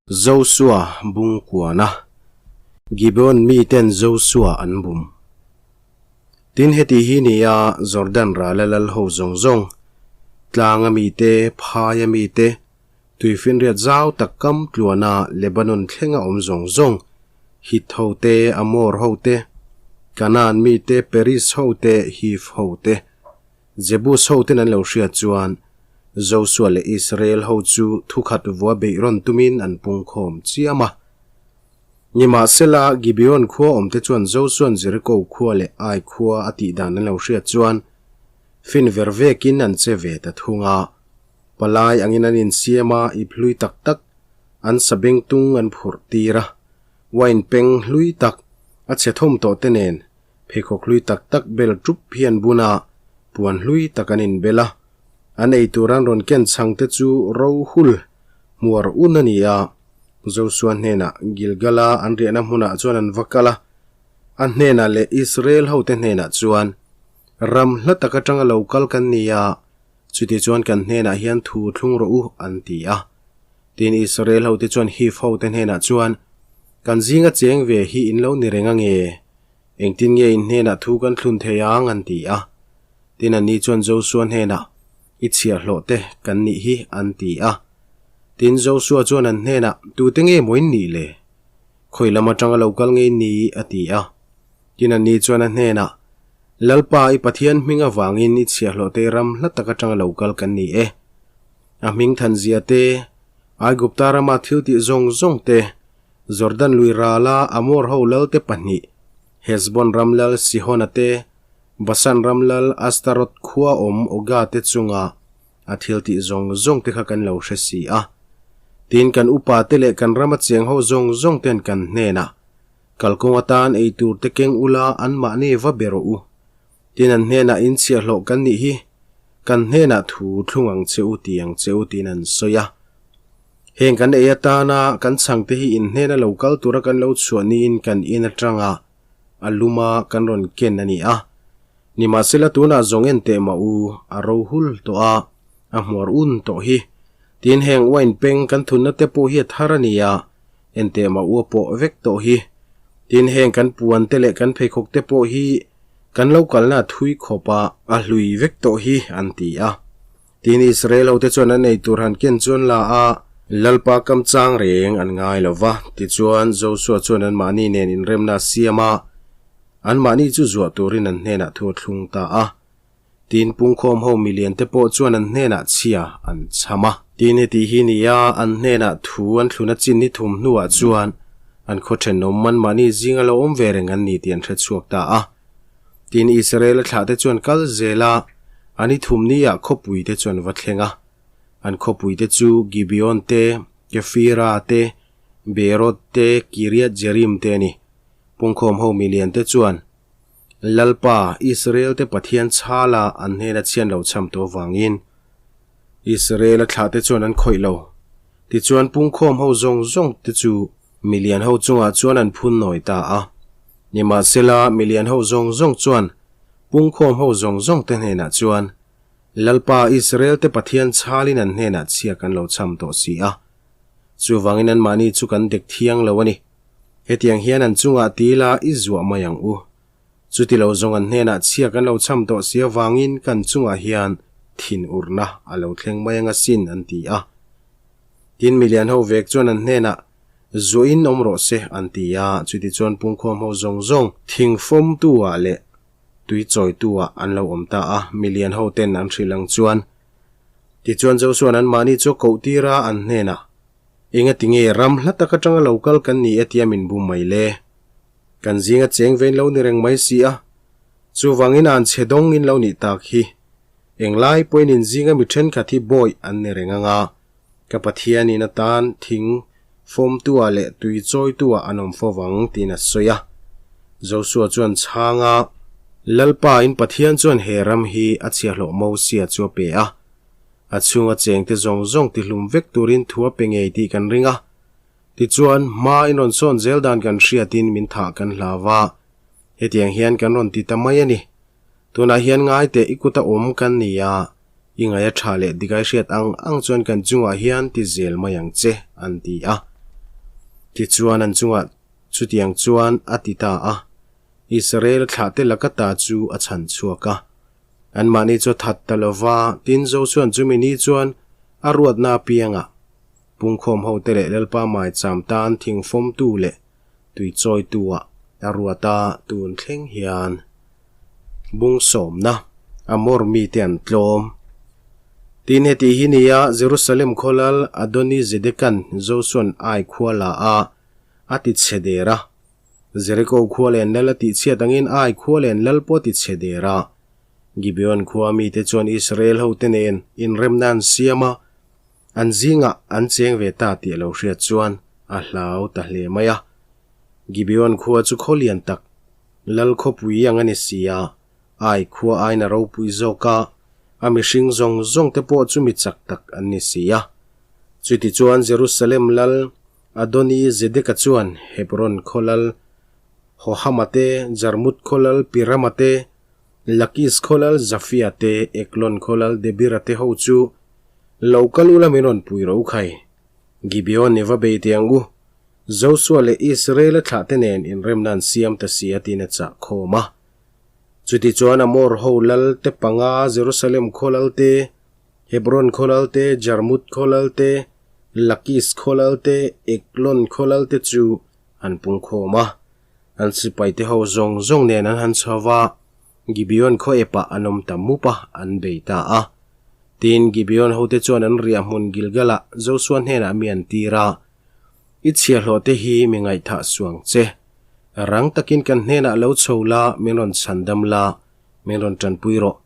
Josua bung kuana Gibeon miten Josua an bum. Tin heti hi ni a, Jordan rala lal ho zawng zawng, tlanga mite, phaia mite, tuifinriat zau tak kam tluana Lebanon thlenga awm zawng zawng, Hit ho te, Amor ho te, Kanaan mite, Peris ho te, Hiv ho te, Jebus hoten an lo hriat chuan Josua leh Israel ho chu thukhat vua beih rawn tumin an pungkhawm chiam a. Nimahsela, Gibeon khua awmte chuan Josua'n Jeriko khua leh Ai khua a tih dan an lo hriat chuan fin ver vekin an che ve ta thung a. Palai angin an insiam a, ip hlui tak tak an sabengtung an phurh tir a, wine peng hlui tak a chhe thawm tawh te nen Pheikhawk hlui tak tak bel ṭup hi an bun a, puan hlui tak an inbel a. An ei tur an rawn ken chhang te chu ro hul hmuar un a ni a. Josua hnenah Gilgala an riahna hmunah chuan an va kal a. A hnenah leh Israel hote hnenah chuan, Ram hla tak atanga lo kal kan ni a, chuti chuan kan hnenah hian thu thlung rawh u, an ti a. Tin, Israel hote chuan Hiv hote hnenah chuan, Kan zinga cheng ve hi in lo ni reng ange? Engtin nge in hnenah thu kan thlun thei ang? an ti a. Tin, anni chuan Josua hnenah, I chhiahhlawh te kan nih hi, an ti a. Tin, Josua chuan an hnenah, Tute nge maw in nih le? Khawi lam atanga lo kal nge in ni? a ti a. Tin, anni chuan a hnenah, Lalpa, i Pathian hming avangin i chhiahhlawh te ram hla tak atanga lo kal kan ni e. A hming thanzia te, Aigupta rama thil tih zawng zawng te, Jordan lui rala Amor ho lalte pahnih, Heshbon ram lal Sihona te, Basan ram lal Ashtaroth khua awm Oga te chunga a thil tih zawng zawng te kha kan lo hre si a. Tin, kan upa te leh kan rama cheng ho zawng zawng ten kan hnenah, Kalkawng atan ei tur te keng ula anmahni va be rawh u. Tin, an hnenah in chhiahhlawh kan nih hi, kan hnenah thu thlung ang che u ti ang che u tiin an sawi a. Heng kan ei atana kan chhangte hi in hnena lo kal tura kan lo chhuah niin kan in atanga a luma kan rawn ken a ni a. Nimahsela tunah zawng en teh mah u, a ro hul tawh a, a hmuar un tawh hi. Tin heng wine peng kan thunna te pawh hi a thar a ni a, en teh mah u a pawh vek tawh hi. Tin heng kan puan te leh kan pheikhawk te pawh hi kan lo kalna thui khawp a, a hlui vek tawh hi an ti a. Tin, Israel hote chuan an ei tur han ken chuan la a, Lalpa kam chang reng an ngai lo va. Tichuan, Josua chuan anmahni nen inremna a siam a, anmahni chu zuah turin an hnenah thu a thlung ta a. Tin, pungkhawm ho milian te pawh chuan an hnenah chhia an chham a. Tin, heti hi ni a, an hnenah thu an thlun a chin ni thum hnuah chuan an khaw thenawm anmahni zinga lo awm ve reng an ni tih an hre chhuak ta a. Tin, Israel-a thlahte chuan kal zel a, an i thum niah khawpuite chu an va thleng a. An khawpuite chu Gibeon te, Kefira te, Beeroth te, Kiriath-jearim te a ni. Pungkhawm ho miliante chuan, Lalpa, Israel-te Pathian chhala an hnena chhian lo chham tawh avangin, Israel-a thlahte chuan an khawih lo. Tichuan, pungkhawm ho zawng zawngte chu Milian ho chungah chuan an phun nawi ta a. Nimahsela, milian ho zawng zawng chuan pungkhawm ho zawng zawng te hnenah chuan, Lalpa Israel te Pathian chhalin an hnenah chhia kan lo chham tawh si a. Chuvangin anmahni chu kan dek thiang lo a ni. Hetiang hian an chungah ti ila i zuah mai ang u. Chuti lo zawng an hnenah chhia kan lo chham tawh si avangin kan chungah hian thinurna a lo thleng mai ang asin an ti a. Tin, milian ho vek chuan an hnenah, Zuahin awm rawh se, an ti a, chuti chuan pungkhawm ho zawng zawng thingfawmtu-ah leh tuichawitu-ah an lo awm ta a, milian ho ten an hrilh ang chuan. Tichuan Josua'n anmahni chu a koh tir a, an hnenah, Engati nge ram hla tak atanga lo kal kan ni e tia min bum mai le? Kan zinga cheng vein lo ni reng mai si a, chuvangin an chhe dawng in lo nih tak hi. Englai pawhin in zinga mi thenkhat hi bawi an ni reng ang a, Ka Pathianin atan thing fawmtuah leh tui chawituah an awm fo vang, tiin a sawi a. Josua chuan chhang a, Lalpa in Pathian chuan he ram hi a chhiahhlawh Mosia chu a pe a. A chhunga chengte zawng zawng tihlum vek turin thu a pe ngei tih kan ring a. Tichuan, hma in rawn sawn zel dan kan hriatin min thah kan hlau a. Hetiang hian kan rawn ti ta mai a ni. Tunah hian ngai teh i kuta awm kan ni a, i ngaih a tha leh dik ai hriat ang ang chuan kan chungah hian ti zel mai ang che, an ti a. Tichuan an chungah chutiang chuan a ti ta a, Israel thlahte laka ta chu a chhan chhuak a. Anmahni chu a that ta lo va, tin Josua'n chumi ni chuan a ruatna apiangah pungkhawm hote leh Lalpa maicham tan thingfawmtu leh tuichawitu-ah a ruat a, tun thleng hian bung sawmna Amor mite an tlawm. Tin heti hi nia Jerusalem khawlal Adoni-Zedekan Josua'n Ai khua la a, a ti chhe der a. Jeriko khua len lal a tihchhiat angin Ai khua len lal pawh a ti chhe der a. Gibeon khua mite chuan Israel hote nen inremna an siam a, an zingah an cheng ve ta tih a lo hriat chuan a hlau ta hle mai a. Gibeon khua chu khaw lian tak, lal khawpui ang a ni si a, Ai khua aiin a ropui zawk a, a mihring zawng zawng te pawh chu mi chak tak an ni si a. Chutichuan Jerusalem lal Adoni-Zedeka chuan Hebron khaw lal Hohama te, Jarmut khaw lal Pirama te, Lakis khaw lal Zafia te, Eklon khaw lal Debira te ho chu lo kal ula min rawn pui ro khai. Gibeon i va bei teh ang u. Josua leh Israela thlah te nen inremna an siam ta si a tiin a chah khawm a. Chutichuan Amor ho lal te panga Jerusalem khaw lal te, Hebron khaw lal te, Jarmut khaw lal te, Lakis khaw lal te, Eglon khaw lal te chu an pung khawm a. An sipai te ho zawng zawng nen an han chho va, Gibeon khaw epah an awm ta mup a, an bei ta a. Tin, Gibeon hote chuan an riah hmun Gilgalah Josua hnenah mi an tir a, I chhiahhlawh te hi mi ngaihthah suang che. Rang takin kan hnenah lo chho la, min rawn chhandam la, min rawn tanpui rawh.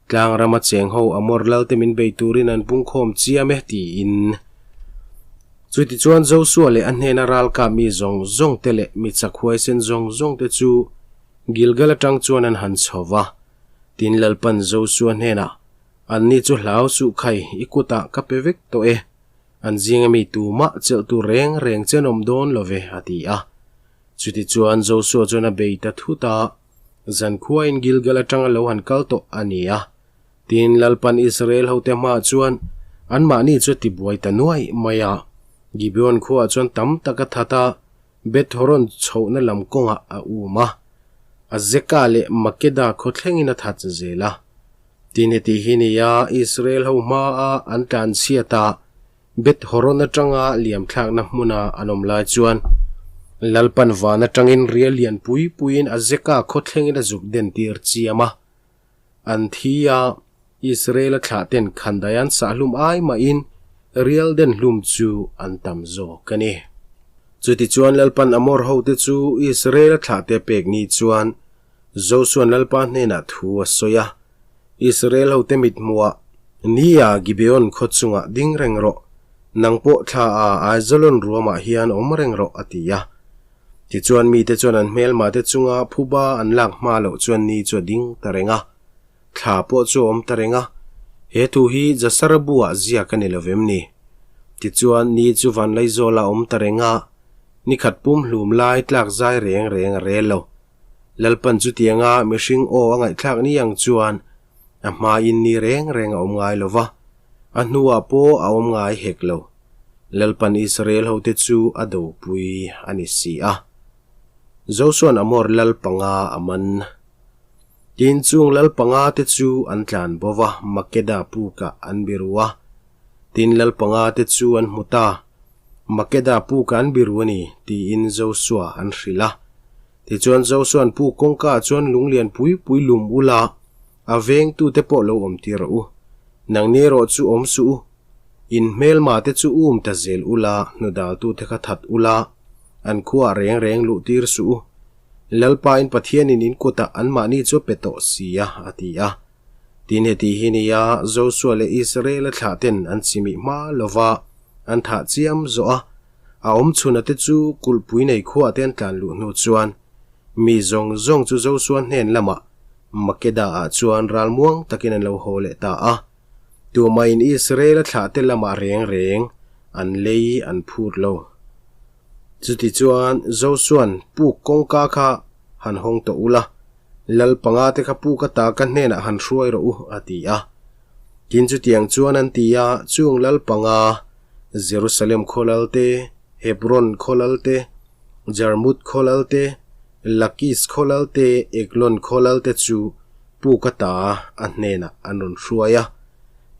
Tlang rama cheng ho Amor lalte min bei turin an pungkhawm chiam e, tiin. Chutichuan Josua leh a hnena ralkap mi zawng zawng te leh mi chak huaisen zawng zawng te chu Gilgal atang chuan an han chho va. Tin Lalpan Josua hnenah, Anni chu hlau suh khai, i kutah ka pe vek tawh e. An zinga mi tumah chelh tur reng reng chen awm dawn lo ve, a ti a. Chutichuan Josua chuan a bei ta thut a, Zankhuain Gilgal atanga lo han kal tawh a ni a. Tin, Lalpan Israel hote hmaah chuan anmahni chu a tibuai ta nuai mai a. Gibeon khuaah chuan tam tak a that a, Beth-horon chhohna lam kawngah a um a. Azeka leh Makeda khaw thlengin a that zel a. Tin heti hi ni a, Israel ho hmaa an tlanchhiat a, Beth Horon atanga liamthlakna hmuna an awm lai chuan Lalpan van atangin rial lian pui puiin Azeka khaw thlengin a zuk den tir chiam a. An thi a, Israel-a thlah ten khandai an sahhlum ai mahin rial den hlum chu an tam zawk a ni. Chutichuan Lalpan Amor hote chu Israel-a thlahte pek ni chuan Josua'n Lalpa hnenah thu a sawi a, Israel hote mithmuhah, Nia, Gibeon khaw chungah ding reng rawh, nang pawh thla a Aijalon ruamah hian awm reng rawh, a ti a. Tichuan mite chuan an hmelmate chunga phuba an lak hma loh chuan ni chu a ding ta reng a, thla pawh chu a awm ta reng a. He thu hi Jasara buah ziak a ni lo vem ni? Tichuan ni chu Vanlaizawlah a awm ta reng a, nikhat pumhlum lai tlak zai reng reng a rel lo. Lalpan chutianga mihring aw a ngaihthlak ni ang chuan a hmain ni reng reng a awm ngai lo va, a hnuah pawh a awm ngai hek lo. Lalpan Israel hote chu a dopui a ni si a. Josua'n Amor lal panga a man. Tin, chung lal panga te chu an tlan bo va, Makeda pukah an biru a. Tin, lal panga te chu an hmu ta. Makeda pukah an biru a ni, tiin Josua an hrilh a. Tichuan Josua'n puk kawngkaah chuan lung lian pui pui lum ula, a vengtute pawh lo awm tir rawh u. Nangni erawh chu awm suh u. In hmelma te chu um ta zel ula, hnudaltute kha that ula, an khuaah reng reng luh tir suh u. Lalpain Pathianin in kutah anmahni chu a pe tawh si a, a ti a. Tin heti hi nia Josua leh Israela thlah ten an chimih hma lova an thah chiam zawh a, a awm chhuna te chu kulhpui nei khuah te an tlan luh hnu chuan mi zawng zawng chu Josua hnen lamah Makeda ah chuan ral muang takin an lo haw leh ta a. Tumahin Israela thlah te lamah reng reng an lei an phut lo. Chutichuan Josua'n puk kawngka kha han hawng tawh ula, Lal panga te kha puk ata ka hnenah han hruai rawh u, a ti a. Tin chutiang chuan an ti a, chung lal panga, Jerusalem khaw lal te, Hebron khaw lal te, Jarmuth khaw lal te, Lakis khaw lal te, Eglon khaw lal te chu puk ata a hnenah an rawn hruai a.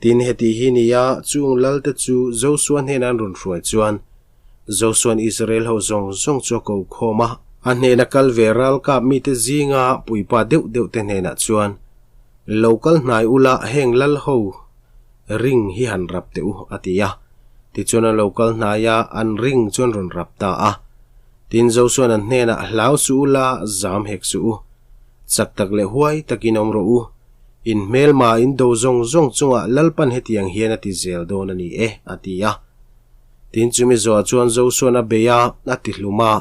Tin, heti hi ni a, chung lal te chu Josua hnena an rawn hruai chuan Josua'n Israel ho zawng zawng chu a ko khawm a. A hnena kal ve ralkap mite zinga puipa deuh deuh te hnenah chuan, Lo kal hnai ula heng lal ho ring hi han rap teh u, a ti a. Tichuan an lo kal hnai a, an ring chu an rawn rap ta a. Tin, Josua'n an hnenah, Hlau suh ula, zam hek suh u. Chak tak leh huai takin awm rawh u. In hmelma in do zawng zawng chungah Lalpan hetiang hian a ti zel dawn a ni e, a ti a. Tin, chumi zawhah chuan Josua'n a bei a, a ti hlum a,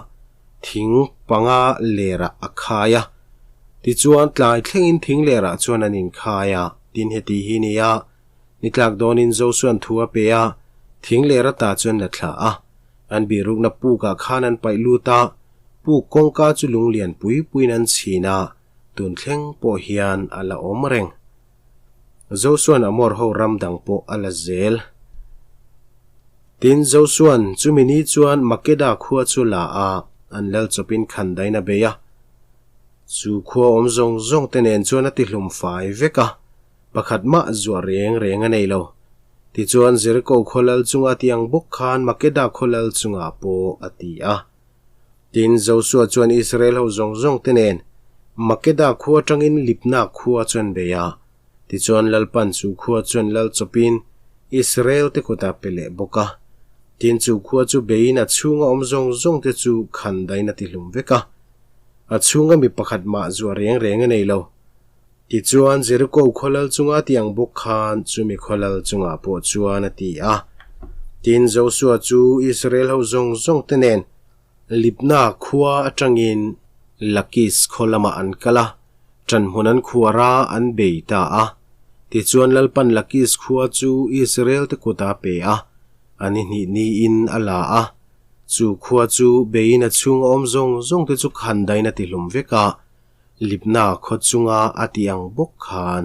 thing panga lerah a khai a. Tichuan, tlai thlengin thing lerah chuan an inkhai a. Tin, heti hi ni a, ni tlak dawnin Josua'n thu a pe a, thing ler ata chuan la thla a. An bihrukna pukah khan an paih lut a, puk kawngka chu lung lian pui puiin an chhin a, tun thleng pawh hian a la awm reng. Josua'n Amor ho ram dang pawh a la zel. Tin, Josua'n chumi ni chuan Makeda khua chu la a, an lal chawpin khandain a bei a. Chu khua awm zawng zawng te nen chuan a tihlum fai vek a, pakhat mah zuah reng reng a nei lo. Tichuan, Jeriko khaw lal chunga ti ang bawk khan Makeda khaw lal chungah pawh a ti a. Tin, Josua chuan Israel ho zawng zawng te nen Makeda khua atangin Libna khua chu an bei a. Tichuan Lalpan chu khua chuan lal chawpin Israel te kutah pe leh bawk a. Tin, chu khua chu beiin a chhunga awm zawng zawng te chu khandain a tihlum vek a. A chhunga mi pakhat mah zuah reng reng a nei lo. Tichuan Jeriko khaw lal chunga ti ang bawk khan chumi khaw lal chungah pawh chuan a ti a. Tin, Josua chu Israel ho zawng zawng te nen Libna khua atangin Lakis khaw lamah an kal a, ṭanhmun an khuar a, an bei ta a. Tichuan Lalpan Lakis khua chu Israel te kut a pe a, a ni hnih niin a la a. Chu khua chu beiin a chhunga awm zawng zawng te chu khandain a tihlum vek a, Libna khaw chunga a ti ang bawk khan.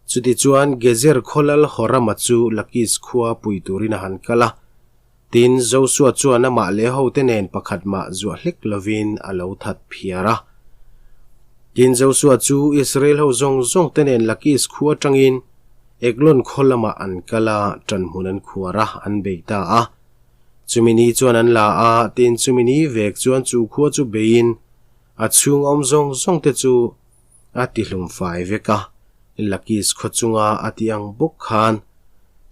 Chutichuan Gezer khaw lal Horama chu Lakis khua pui turin a han kal a. Tin, Josua chuan amah leh hote nen pakhat mah zuah hlek lovin a lo that phiar a. Tin, Josua chu Israel ho zawng zawng te nen Lakis khua atangin Eglon khaw lamah an kal a, ṭanhmun an khuar a, an bei ta a. Chumi ni chuan an la a, tin chumi ni vek chuan chu khua chu beiin A chhung awm zawng zawng te chu a ti hlum fai vek a, Lakis khaw chunga a ti ang bawk khan.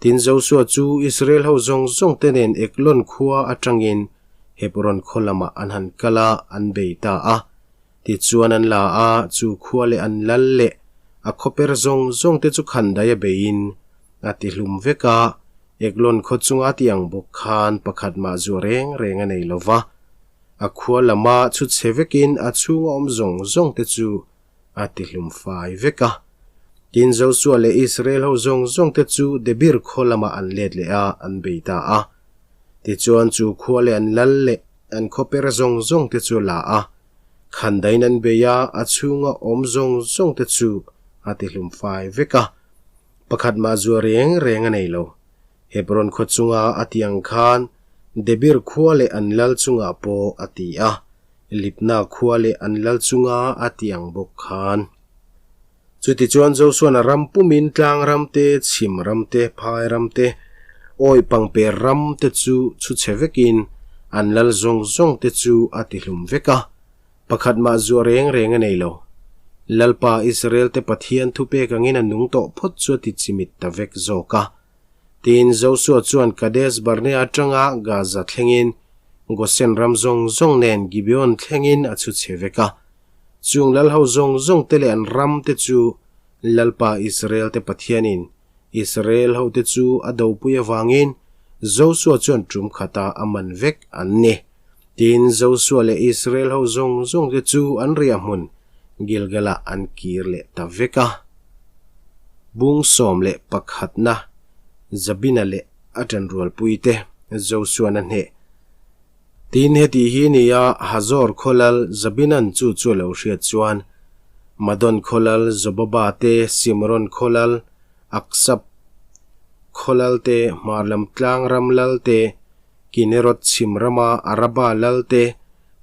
Tin, Josua chu Israel ho zawng zawng te nen Eglon khua atangin Hebron khaw lamah an han kal a, an bei ta a. Tichuan an la a, chu khua leh an lal leh a khawper zawng zawng te chu khandai a beiin a ti hlum vek a, Eglon khaw chunga ti ang bawk khan pakhat mah zuah reng reng a nei lo va. A khua lama chhut chhe vekin a chhunga awm zawng zawng te chu a ti hlum fai vek a. Tin, Josua leh Israel ho zawng zawng te chu Debir khaw lamah an let leh a, an bei ta a. Tichuan chu khua leh an lal leh an khawper zawng zawng te chu a la a. Khandain an bei a, a chhunga awm zawng zawng te chu a ti hlum fai vek a. Pakhat mah zuah reng reng a nei lo. Hebron khaw chunga a ti ang khan Debir khua leh an lal chungah pawh a ti a, Libna khua leh an lal chunga a ti ang bawk khan. Chutichuan Josua'n a ram pumin tlang ram te, chhim ram te, phai ram te, awih pangper ram te chu chhu chhe vekin an lal zawng zawng te chu a ti hlum vek a, pakhat mah zuah reng reng a nei lo. Lalpa Israel te Pathian thupek angin a nung tawh phawt chu a ti chimit ta vek zawk a. Tin, Josua chuan Kadesh Barnea atanga Gaza thlengin, Gosen ram zawng zawng nen Gibeon thlengin a chhu chhe vek a. Chung lalho zawng zawng te leh an ram te chu Lalpa Israel te Pathianin Israel hote chu a dopui avangin Josua chuan tum khata a man vek an ni. Tin, Josua leh Israel ho zawng zawng te chu an riah hmun Gilgal-ah an kir leh ta vek a. Bung 11na Jabina leh a ṭanrualpui te Josua'n a hneh. Tin, heti hi ni a, Hazor khaw lal Jabinan chu chu a lo hriat chuan Madon khaw lal Jobaba te, Simron khaw lal Aksap khaw lal te, hmar lam tlang ram lal te, Kineroth chhim rama Araba lal te,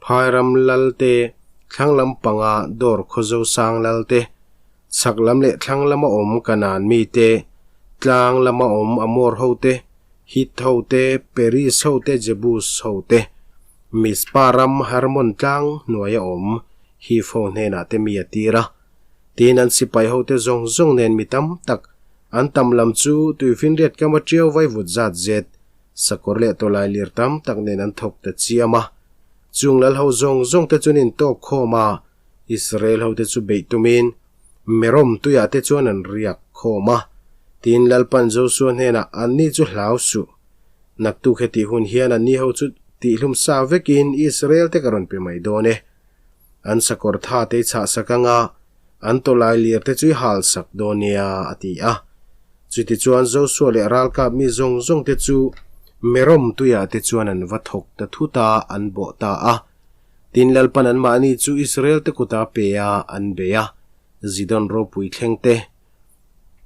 Phai ram lal te, thlang lam panga Dor khaw Zosang lal te, chhak lam leh thlang lama awm Kanaan mi te, tlang lama awm Amor ho te, Hit ho te, Peris ho te, Jebus ho te, Mizpa ram Hermon tlang hnuaia awm Hiv ho hnenah te mi a tir a. Tin, an sipai hote zawng zawng nen mi tam tak an tam lam chu tuifinriat kama ṭiau vaivut zat zet, sakawr leh tawlai lir tam tak nen an thawk ta chiam a. Chung lal ho zawng zawng te chuan intawk khawm a, Israel hote chu beih tumin Merom tuiah te chuan an riak khawm a. Tin, Lalpan Josua hnenah, Anni chu hlau suh. Naktuk hetih hun hian anni ho chu tihlum sa vekin Israel te ka rawn pe mai dawn e. An sakawr tha te i chhah sak anga an tawlai lir te chu i hal sak dawn nia, a ti a. Chutichuan Josua leh ralkap mi zawng zawng te chu Merom tuiah te chuan an va thawk ta thut a, an bawh ta a. Tin, Lalpan anmahni chu Israel te kuta pe a, an bei a, Zidon ropui thleng te,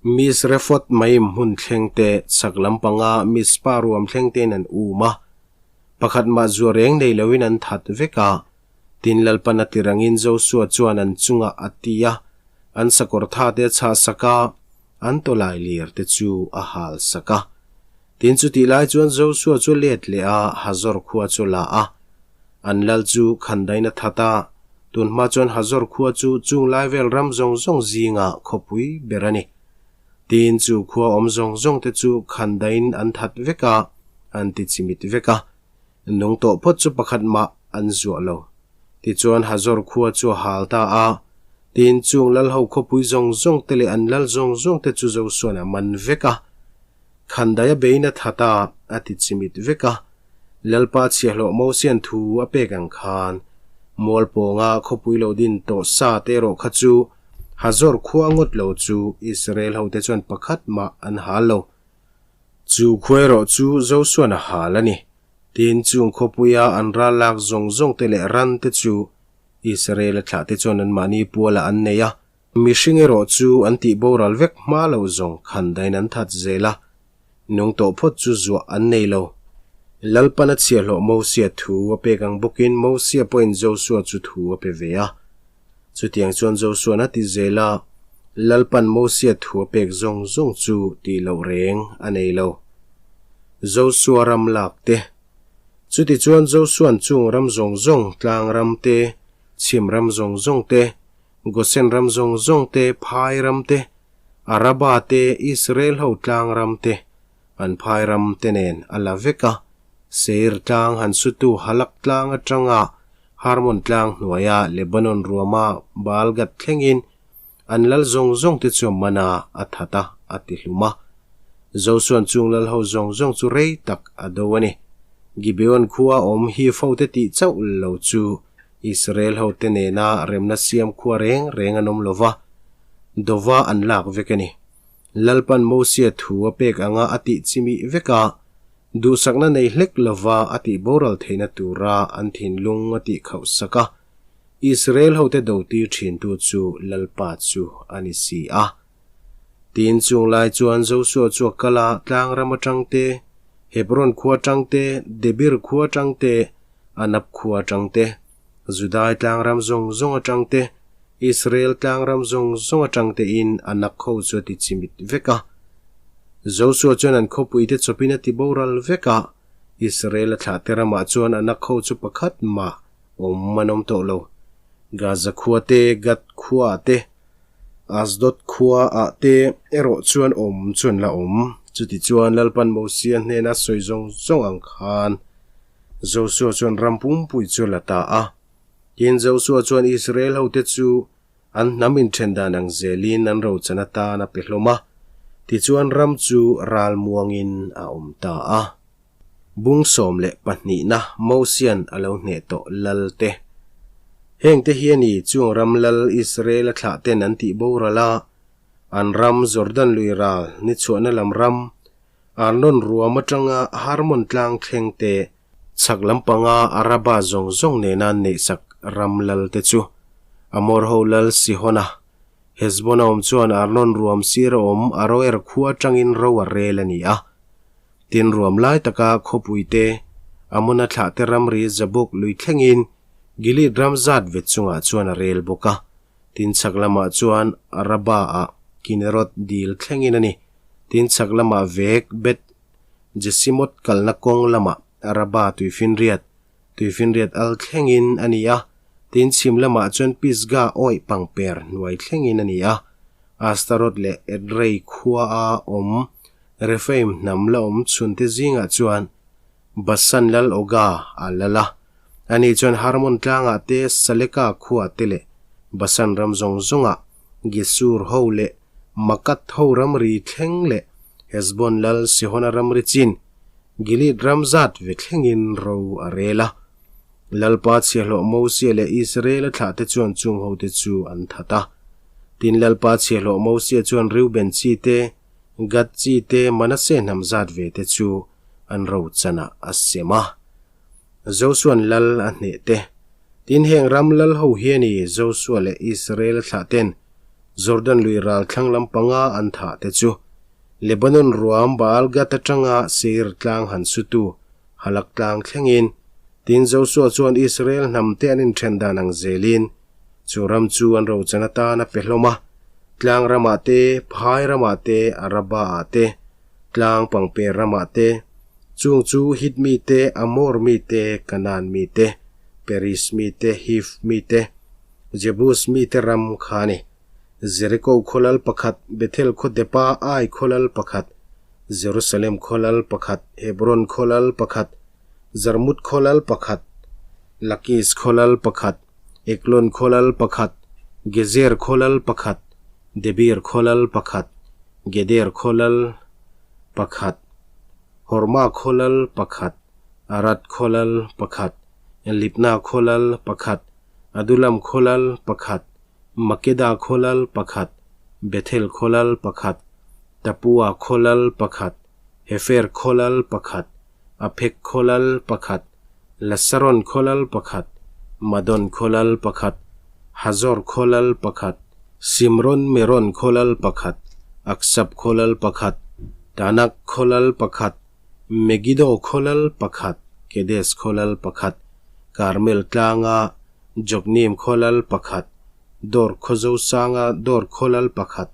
Misrefoth Maim hmun thleng te, chhak lampanga Mizpah ruam thleng tein an um a. Pakhat mah zuah reng nei loin an that vek a. Tin Lalpan a tirangin Josua chuan an chungah a ti a, an sakawr tha te a chhah sak a, an tawlai lir te chu a hal sak a. Tin chutih lai chuan Josua chu let leh a, Hazor khua chu la a. An lal chu khandain a that a, tunhma chuan Hazor khua chu chung lai vel ram zawng zawng zinga khawpui ber a ni. Tin chu khua awm zawng zawng te chu khandain an that vek a, an ti chimit vek a. Nung tawh phawt chu pakhat mah an zuah lo. Tichuan Hazor khua chu a hal ta a, tin chung lalho khawpui zawng zawng te leh an lal zawng zawng te chu Josua'n a man vek a. Khandaia bein a that a, a ti chimit vek a. Lalpa chhiahhlawh Mosia'n thu a pek ang khan, Mualpawnga khawpui lo din tawh sa te erawh kha chu Hazor khua ngawt lo chu Israel hote chuan pakhat mah an hal lo. Chu khua erawh chu Josua'n a hal a ni. Tin, chung khawpuia an ral lak zawng zawng te leh ran te chu Israel-a thlah te chuan anmahni pualah an nei a. Mihring erawh chu an tih boral vek hma loh zawng khandain an that zel a, nung tawh phawt chu zuah an nei lo. Lalpan a chhiahhlawh Mosia thu a pek ang bawkin Mosia pawhin Josua chu thu a pe ve a. Chutiang chuan Josua'n a ti zel a, Lalpan Mosia thu a pek zawng zawng chu tih loh reng a nei lo. Josua ram lak te. Chutichuan Josua'n chung ram zawng zawng, tlang ram te, chhim ram zawng zawng te, Gosen ram zawng zawng te, phai ram te, Araba te, Israel ho tlang ram te, an phai ram te nen a la vek a. Seir tlang han sutu Halak tlang atanga Harmon tlang hnuaia Lebanon ruama Baal-gad thlengin an lal zawng zawng te chu mana a that a, a ti hlum a. Josua'n chung lal ho zawng zawng chu rei tak a do a ni. Gibeon khua awm Hiv hote tih chauh lo chu Israel hote nena remna siam khua reng reng an awm lo va, dova an lak vek a ni. Lalpan Mosia thu a pek anga a tih chimih vek a, Duhsakna nei hlek lova a tih boral theihna tura an thinlung a tih khauh sak a, Israel hote dotir thintu chu Lalpa chu a ni si a. Tin, chung lai chuan Josua chu a kal a, tlang ram atang te, Hebron khua atang te, Debir khua atang te, Anab khua atang te, Judai tlang ram zawng zawng atang te, Israel tlang ram zawng zawng atang tein Anak ho chu a ti chimit vek a. Josua chuan an khawpuite chawpin a ti boral vek a, Israel a thlahte ramah chuan Anak ho chu pakhat mah awm an awm tawh lo. Gaza khua te, Gath khuaah te, Asdod khuaah te erawh chuan awm chu an la awm. Chutichuan Lalpan Mosia hnena sawi zawng zawng ang khan Josua chuan ram pumpui chu a la ta a. Tin, Josua chuan Israel hote chu an hnam inthen dan ang zelin an rochan atan a pe hlawm a, tichuan ram chu ral muangin a awm ta a. Bung 12na Mosian a lo hneh tawh lal te. Hengte hi a ni chung ram lal Israel a thlah ten an tih boral a, an ram Jordan lui ral ni chhuahna lam ram Arnon ruam atanga Harmon tlang thleng te Chhak lampanga Araba zawng zawng nena neihsak ram lal te chu Amor ho lal Sihona, Hesbon-a awm chuan Arnon ruam sir a awm Aroer khua atangin ro a rel a ni a. Tin ruam lai taka khawpui te, Amona thlahte ramri Jabok lui thlengin Gilead ram zat ve chungah chuan a rel bawk a. Tin chhak lamah chuan Araba-ah Kineroth dil thlengin a ni. Tin chhak lamah vek Beth Jesimoth kalna kawng lamah Araba tuifinriat, tuifinriat al thlengin a ni a. Tin chhim lamah chuan Pisgah awih pangper hnuai thlengin a ni a. Astaroth leh Edrei khuaa awm Rephaim hnam la awm chhunte zingah chuan Basan lal Oga a lal a. Ani chuan Harmon tlangah te, Saleka khuaah te leh Basan ram zawng zawngah Gesur ho leh Makath ho ramri thleng leh Hesbon lal Sihona ramri chin Gilead ram zat ve thlengin ro a rel a. Lalpa chhiahhlawh Mosia leh Israela thlahte chuan chung hote chu an that a. Tin, Lalpa chhiahhlawh Mosia chuan Reuben chi te, Gad chi te, Manasseh hnam zat ve te chu an ro chanah a sem a. Josua'n lal a hneh te. Tin, heng ram lal ho hi a ni, Josua leh Israela thlahten Jordan lui ral thlang lam panga an thah te chu. Lebanon ruam Baal-Gad atanga Seir tlang han sutu Halak tlang thlengin, tin Josua chuan Israel hnamte an inthen dan ang zelin chu ram chu an rochan atan a pe hlawm a, tlang ramah te, phai ramah te, Araba-ah te, tlang pangper ramah te, chung chu Hit mite, Amor mite, Kanaan mite, Peris mite, Hiv mite, Jebus mite ram kha a ni. Jeriko khaw lal pakhat, Bethel khaw depa Ai khaw lal pakhat, Jerusalem khaw lal pakhat, Hebron khaw lal pakhat, Jarmut khaw lal pakhat, Lakis khaw lal pakhat, Eglon khaw lal pakhat, Gezer khaw lal pakhat, Debir khaw lal pakhat, Geder khaw lal pakhat, Horma khaw lal pakhat, Arad khaw lal pakhat, Libna khaw lal pakhat, Adulam khaw lal pakhat, Makeda khaw lal pakhat, Bethel khaw lal pakhat, Tapua khaw lal pakhat, Hefer khaw lal pakhat, Aphek khaw lal pakhat, Lasaron khaw lal pakhat, Madon khaw lal pakhat, Hazor khaw lal pakhat, Simron Meron khaw lal pakhat, Aksap khaw lal pakhat, Tanak khaw lal pakhat, Megiddo khaw lal pakhat, Kedes khaw lal pakhat, Karmel tlanga Jokneam khaw lal pakhat, Dor khaw Zosanga Dor khaw lal pakhat,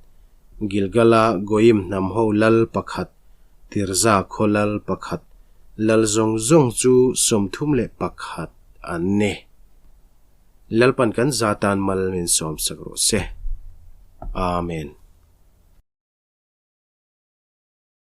Gilgala Goim hnam ho lal pakhat, Tirza khaw lal pakhat, lal zawng zawng chu 31 an ni. Lalpan kan za tan mal min sawmsak rawh se. Amen.